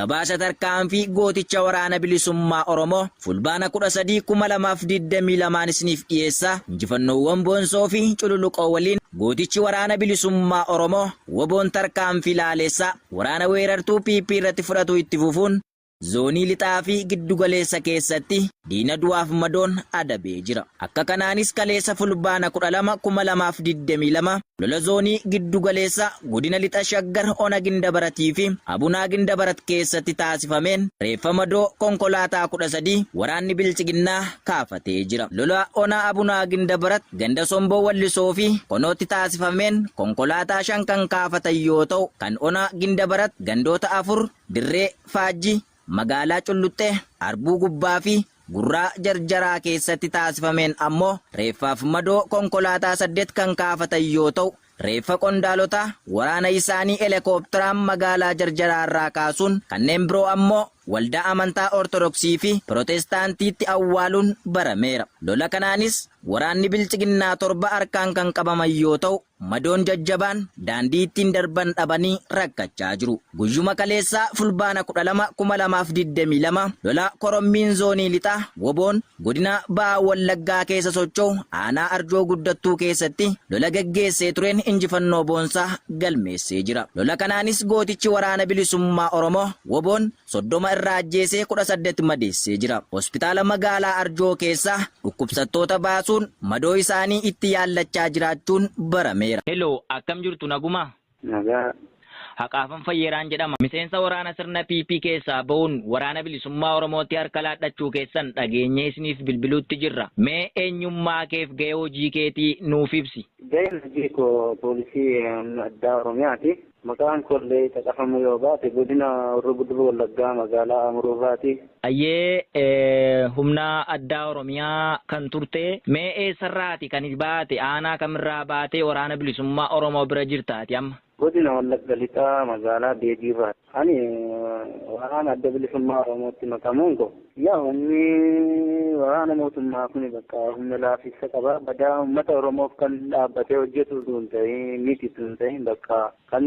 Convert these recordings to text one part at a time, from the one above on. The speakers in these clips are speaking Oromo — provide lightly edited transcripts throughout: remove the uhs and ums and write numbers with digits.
Gabaasa tarkaanfii gooticha Waraana Bilisummaa Oromoo Fulbaana 13, 2022n isiniif dhiyeessa. Injifannoowwan boonsoo fi cululuqoo waliin gootichi Waraana Bilisummaa Oromoo WBOn tarkaanfii laaleessaa waraana weerartuu PP irratti fudhatu itti fufuun Zoonii Lixaa fi Giddugaleessa keessatti diina du'aaf madoon adabee jira. Akka kanaanis kaleessa Fulbaana 12, 2022 lola Zoonii Giddugaleessa Godina Lixa Shaggar Ona Gindabaratii fi Abunaa Gindabarat keessatti taasifameen reeffa madoo konkolaataa 13 waraanni Biltsiginnaa kaafatee jira. Lola Ona Abunaa Gindabarat ganda Somboo Wallisoo fi Konootti taasifameen konkolaataa 5 kan kaafatan yoo ta'u, kan Ona Gindabarat gandoota 4 Dirree Faajji, magaalaa Culluxxee, Arbuu Gubbaa fi Gurraa Jarjaraa keessatti taasifameen ammoo reeffaaf madoo konkolaataa 8 kan kaafatan yoo ta'u, reeffa qondaalotaa waraana isaanii elekoopteraan magaalaa Jarjaraa irraa kaasuun kanneen biroo ammoo waldaa amantaa Ortodoksii fi Pirootestaantiitti awwaaluun barameera. Lola kanaanis waraanni Biltsiginnaa 7 harkaan kan qabaman yoo ta'u, madoon jajjabaan daandii ittiin darban dhabanii rakkachaa jiru. Guyyuma kaleessaa Fulbaana 12, 2022 lola Korommiin Zoonii Lixaa WBOn Godina Baha Wallaggaa keessa socho'u aanaa Arjoo Guddattuu keessatti lola gaggeessee tureen injifannoo boonsaa galmeessee jira. Lola kanaanis gootichi Waraana Bilisummaa Oromoo WBOn 30 irraa ajjeesee 18 madeessee jira. Hospitaala magaalaa Arjoo keessaa dhukkubsattoota baasuun madoo isaanii itti yaallachaa jiraachuun barameera. Hello akkam jirtu nagumaa? Nagaa. Haqaafan Fayyeeraan jedhama. Miseensa waraana sirna PP keessaa bahuun Waraana Bilisummaa Oromootti harka laadhachuu keessan dhageenyee isiniif bilbiluutti jirra. Mee eenyummaa keef gahee hojii keetii nuuf ibsi. Gaheen hojii koo poolisii humna addaa Oromiyaati. Maqaan koollee caqafamuu yoo baate godina Horroo Guduruu Wallaggaa magaalaa Amuruu irraati. Hayyee humna addaa Oromiyaa kan turte mee eessarraati kan baate aanaa kamirraa baatee waraana bilisummaa Oromoo bira jirta ati amma? Godina Wallagga Lixaa magaalaa Beegii irraati. Ani waraana adda bilisummaa Oromootti makamuun koo yaa humni waraana mootummaa kuni bakka humna laafissa qaba. Badaa uummata Oromoof kan dhaabbatee hojjetu utuu hin ta'in miti utuu hin ta'in bakka kan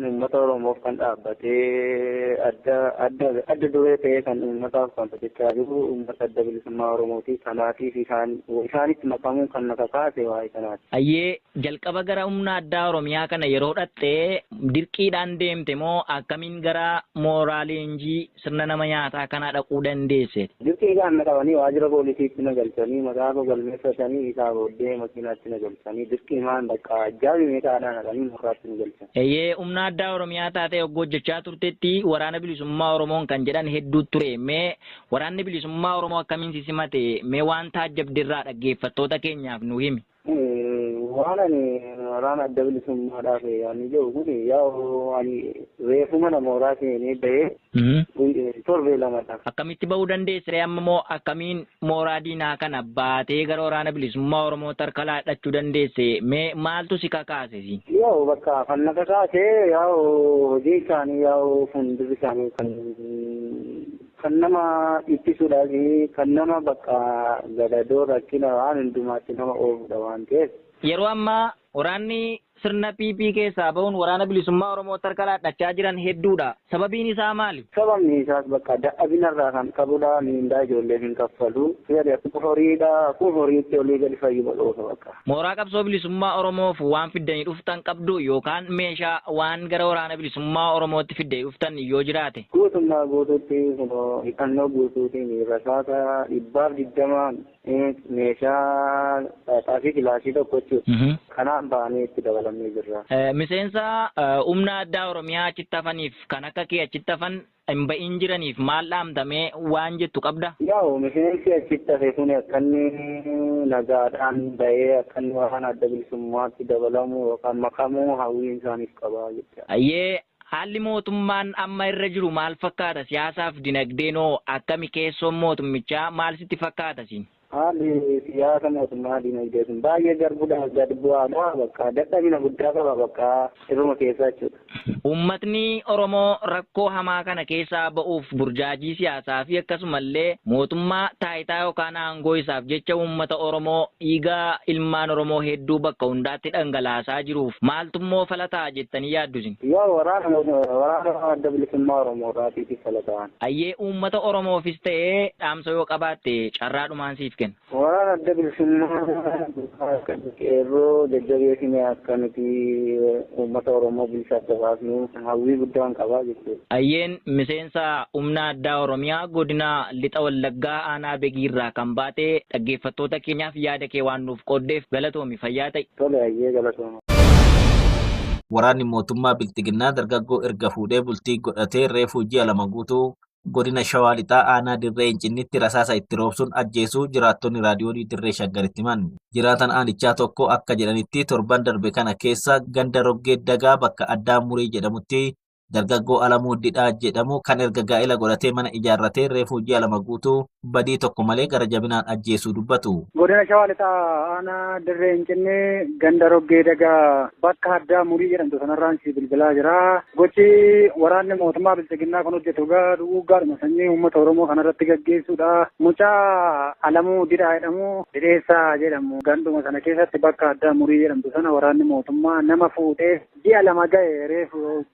uummata Oromoof kan dhaabbatee adda adda adda duree ta'ee kan uummataaf kan hojjechaa jiru uummata adda bilisummaa Oromooti. Kanaatiif isaan isaanitti makamuun kan na kakaase waa'ee kanaati. Hayyee Jalqaba gara humna addaa Oromiyaa kana yeroo dhaqxe dirqiidhaan deemte moo akkamiin gara mooraa leenjii sirna nama nyaataa kanaa dhaquu dandeesse? Dirqiidhaan na qabanii waajjira poolisiitti na galchanii maqaa koo galmeeffatanii isaa booddee makiinaatti na galchanii dirqiimaan bakka ajjaabii meeqaadhaan haqanii mooraatti na galchan. Eeyyee humna addaa Oromiyaa taatee hogguu hojjechaa turtetti waraana bilisummaa Oromoon kan jedhan hedduu ture. Mee waraanni bilisummaa Oromoo akkamiin si simate? Mee waan taajjabde irraa dhaggeeffattoota keenyaaf nu himi. Waan ani waraana adda bilisummaadhaaf ani jedhu kun yaa'u ani reefuma na mooraa seenee bahee torbee lamadha. Akkamitti bahuu dandeesse ree amma moo akkamiin mooraa diinaa kana baatee gara waraana bilisummaa Oromootti harka laadhachuu dandeesse mee maaltu si kakaase si? Yaa'u bakka kan na kakaase yaa'u hojii isaanii yaa'u fuuldurri isaanii kan Kan nama dhiphisudhaa fi kan nama bakka gadadoo rakkina waan hundumaatti nama oofudha waan ta'eef. Yeroo ammaa waraanni sirna PP keessaa bahuun Waraana Bilisummaa Oromootti harka laadhachaa jiran hedduudha. Sababiin isaa maali? Sababni isaas bakka dadhabinarraa kan qabudha. Miindaa ijoolleef hin kaffalu. Akkuma horiidha. Akkuma horiitti olii gadi fayyuma dhoofa bakka. Mooraa qabsoo bilisummaa Oromoof waan fiddanii dhuftan qabduu yookaan meeshaa waan gara waraana bilisummaa Oromootti fiddanii dhuftan yoo jiraate? Guutummaa guutuutti kunoo hidhannoo guutuutiin rasaasa dhibbaaf digdamaan meeshaa xaaxaa fi kilaashii tokko jechuudha. Kanaan baanee itti dabalamnee jirra. Miseensa humna addaa Oromiyaa achitti hafaniif kan akka kee achitti hafan hin ba'iin jiraniif maal dhaamta mee waan jettu qabda? Yaa'u miseensi achitti hafe kun akka inni nagaadhaan ba'ee akka inni waraana adda bilisummaatti dabalamu yookaan makamu hawwiin isaaniif qaba jecha. Hayyee haalli mootummaan amma irra jiru maal fakkaata siyaasaaf dinagdeen hoo akkami keessoon mootummichaa maal sitti fakkaata siin? Haalli siyaasa mootummaa dinagdee sun baay'ee garbuudhaaf gad bu'aadha. Bakka dadhabina guddaa qaba bakka irruma keessaa jechuudha. Uummatni Oromoo rakkoo hamaa kana keessaa ba'uuf burjaajii siyaasaa fi akkasumallee mootummaa taayitaa yookaan aangoo isaaf jecha uummata Oromoo dhiiga ilmaan Oromoo hedduu bakka hundaatti dhangalaasaa jiruuf maaltummoo fala ta'a jettanii yaaddu isin? Yoo waraana adda bilisummaa Oromoodhaatiif fala ta'an. Ayyee uummata Oromoofis ta'ee dhaamsa yoo qabaatte carraadhumaan siif kenna. Waraana adda bilisummaa qeerroo jajjabeessine akka nuti uummata Oromoo bilisa adda baasnu hawwii guddaan qabaa jechuudha. Ayyeen miseensa humna addaa Oromiyaa godina lixa Wallaggaa aanaa Begiirraa kan baate dhaggeeffattoota keenyaaf yaada kee waan nuuf qooddeef galatoomi fayyaa ta'i. Tole ayyee galatooma. Waraanni mootummaa Bilxiginnaa dargaggoo erga fuudhee bultii godhatee reefuu ji'a 2 guutuu godina Shawaa Lixaa aanaa Dirree Incinnitti rasaasa itti roobsuun ajjeesuu jiraattonni raadiyoonii Dirree Shaggaritti himan. Jiraatan aanichaa tokko akka jedhanitti torban darbe kana keessa ganda Roggee Dagaa bakka addaa Murii jedhamutti dargaggoo Alamuu Didhaa jedhamu kan erga gaa'ela godhatee mana ijaarratee reefuu ji'a 2 guutuu badii tokko malee gara jabinaan ajjeesuu dubbatu. Godina Shawaa Lixaa aanaa Dirree Incinnii ganda Roggee Dagaa bakka addaa Murii jedhamtu sanarraan si bilbilaa jira. Gochi waraanni mootummaa Bilxiginnaa kun hojjetu egaa duguuggaadhuma sanyii uummata Oromoo kanarratti gaggeessuudha. Mucaa Alamuu Didhaa jedhamu Didheessaa jedhamu ganduma sana keessatti bakka addaa Murii jedhamtu sana waraanni mootummaa nama fuudhee ji'a 2 ga'e reefu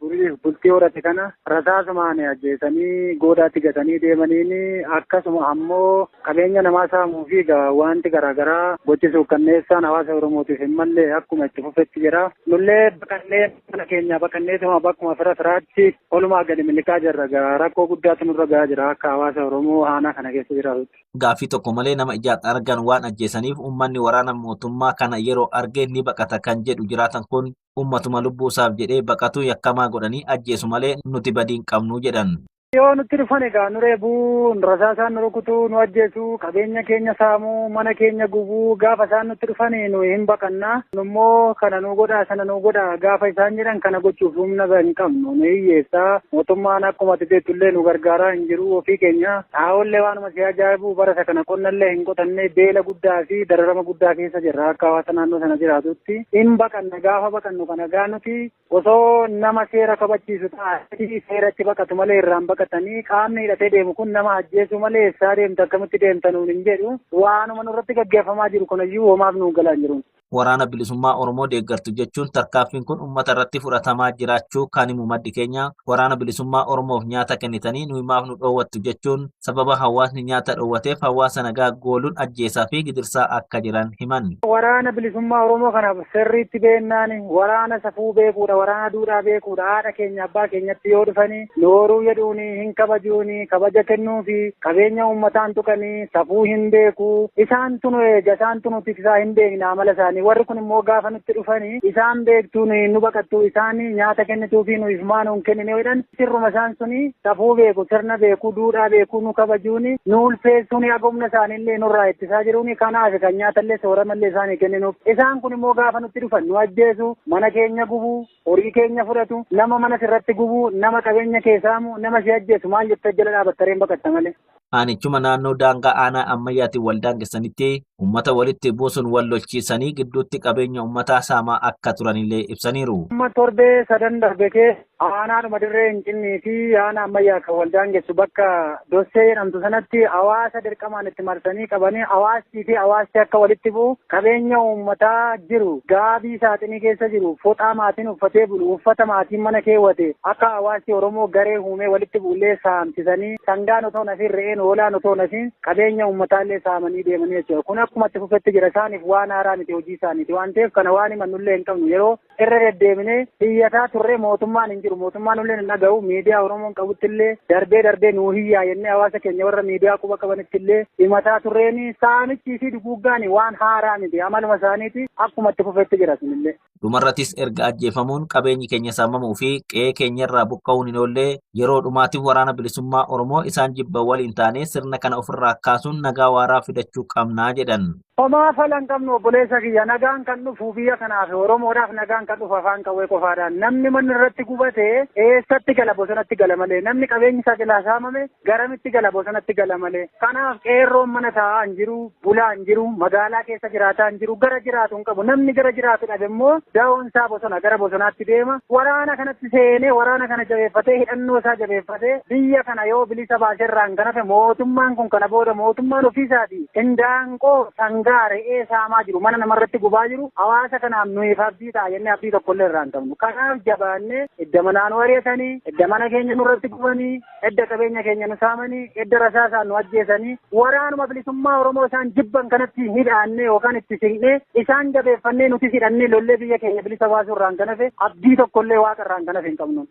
bultii horate kana rasaasumaan ajjeesanii goodaatti gatanii deemaniin akkasuma ammoo qabeenya namaa saamuu fi egaa wanti garaagaraa gochi suukkanneessaan hawaasa Oromootiif hin malle akkuma itti fufetti jira. Nullee baqannee mana keenya baqanneetuma bakkuma fira firaatti olumaa gadi miliqaa jirra. Egaa rakkoo guddaatu nurra gahaa jira akka hawaasa Oromoo aanaa kana keessa jiraatutti. Gaaffii tokko malee nama ijaan argan waan ajjeesaniif uummanni waraana mootummaa kana yeroo arge ni baqata kan jedhu jiraatan kun uummatuma lubbuusaaf jedhee baqatu yakkamaa godhanii ajjeesu malee nuti badii hin qabnu jedhan. Yoo nutti dhufan egaa nu reebuu, rasaasaan nu rukutuu, nu ajjeesuu, qabeenya keenya saamuu, mana keenya gubuu gaafa isaan nutti dhufan nu hin baqanna. Nummoo kana nu godhaa sana nu godhaa gaafa isaan jedhan kana gochuuf humna hin qabnu nu hiyyeessaa. Mootummaan akkuma ati beektu illee nu gargaaraa hin jiru ofii keenya. Xaa'oollee waanuma si ajaa'ibu bara isa kana qonnallee hin qotanne beela guddaa fi dararama guddaa keessa jirra akka hawaasa naannoo sana jiraatutti. Hin baqanna gaafa baqannu kana gaa nuti osoo nama seera kabachiisu ta'anii seeratti baqatu malee irraan baqatanii qaamni hidhatee deemu kun nama ajjeesuu malee eessaa deemta akkamitti deemta nuun hin jedhu waanuma nurratti gaggeeffamaa jiru kunayyuu homaaf nuun galaa hin jiru. Waraana bilisummaa Oromoo deeggartu jechuun tarkaanfiin kun uummata irratti fudhatamaa jiraachuu kan himu maddi keenya waraana bilisummaa Oromoof nyaata kennitanii nuyi maaf nu dhoowwattu jechuun sababa hawaasni nyaata dhoowwateef hawaasa nagaa gooluun ajjeesaa fi gidirsaa akka jiran himan. Waraana bilisummaa Oromoo kanaaf sirriitti beennaan waraana safuu beekuudha, waraana duudhaa beekuudha, haadha keenya abbaa keenyatti yoo dhufanii nooruu jedhuuni hin kabajuuni, kabaja kennuufi qabeenya uummataan tuqanii safuu hin beeku, isaantu nu eega, isaantu nu tiksaa hin beekna amala isaanii. Warri kun immoo gaafa nutti dhufanii isaan beektuu nu baqattu, isaan nyaata kennituufi nu ifmaa nuun kennine jedhan sirruma isaan suni safuu beeku, sirna beeku, duudhaa beeku, nu kabajuuni, nu ulfeessuuni, hagumna isaaniillee nurraa ittisaa jiruuni, kanaaf kan nyaatallee sooramallee isaanii kenninuuf. Isaan kun immoo gaafa nutti dhufan nu ajjeesu, mana keenya gubu, horii keenya fudhatu, nama mana sirratti gubu, nama qabeenya kee saamu, nama si ajjeesu maal jettee jala dhaabattareen baqatta malee. Aanichuma naannoo daangaa aanaa ammayyaatiin wal daangessanitti uummata walitti buusuun wal lolchiisanii gidduutti qabeenya uummataa saamaa akka turanillee ibsaniiru. Amma torbee sadan darbe keessa aanaadhuma dirree Hincinnii fi aanaa ammayyaa kan wal daangessu bakka Dossee jedhamtu sanatti hawaasa dirqamaan itti marsanii qabanii hawaastii fi hawaasti akka walitti bu'u qabeenya uummataa jiru gaabii saaxinii keessa jiru foxaa maatiin uffatee bulu uffata maatiin mana keewwate akka hawaasti Oromoo garee uumee walitti bu'ullee saamsisanii sangaan otoo nafin re'een hoolaan otoo nafin qabeenya uummataallee saamanii deemanii jechuudha. Kun akkuma itti fufetti jira isaaniif waan haaraa miti hojii isaaniiti waan ta'eef kana waan himannullee hin qabnu yeroo irra deddeebinee hiyyataa turre mootummaan hin jiru mootummaan illee hin dhaga'u miidiyaa Oromoon qabutti illee darbee darbee nuu hiyyaa jennee hawaasa keenya warra miidiyaa quba qabanitti illee himataa turreeni saamichii fi duguuggaan waan haaraa miti amaluma isaaniiti akkuma itti fufetti jira sunillee. Dhumarrattis erga ajjeefamuun qabeenyi keenya saamamuu fi qe'ee keenyarraa buqqa'uun hin oolle yeroo dhumaatiif waraana bilisummaa Oromoo isaan jibban waliin taanee sirna kana ofirraa kaasuun nagaa waaraa fidachuu qabnaa jedhan. Homaa fala hin qabnu, obboleessa kiyya. Nagaan kan dhufu biyya kanaaf, Oromoodhaaf nagaan kan dhufu afaan qawwee qofaadhaan. Namni manni irratti gubate eessatti gala? Bosonatti gala malee. Namni qabeenyi isaa jalaa saamame garamitti gala? Bosonatti gala malee. Kanaaf qeerroon mana taa'aa hin jiru, bulaa hin jiru, magaalaa keessa jiraataa hin jiru, gara jiraatu hin qabu. Namni gara jiraatu dhabe immoo da'oon isaa bosona, gara bosonaatti deema. Waraana kanatti seenee, waraana kana jabeeffatee, hidhannoo isaa jabeeffatee biyya kana yoo bilisa baaserraan kan hafe, mootummaan kun kana booda mootummaan ofiisaati indaanqoo, sangaa, re'ee saamaa jiru, mana namarratti gubaa jiru, hawaasa kanaaf nuyiif abdii ta'a jennee abdii tokkollee irraa hin qabnu. Kanaaf jabaannee edda manaa nu ari'atanii, edda mana keenya nurratti gubanii, edda qabeenya keenya nu saamanii, edda rasaasaan nu ajjeesanii, waraanuma bilisummaa Oromoo isaan jibban kanatti hidhaannee yookaan itti siqnee, isaan jabeeffannee, nutis hidhannee lollee biyya keenya bilisa baasuu irraan kan hafe abdii tokkollee Waaqa irraan kan hafe hin qabnu.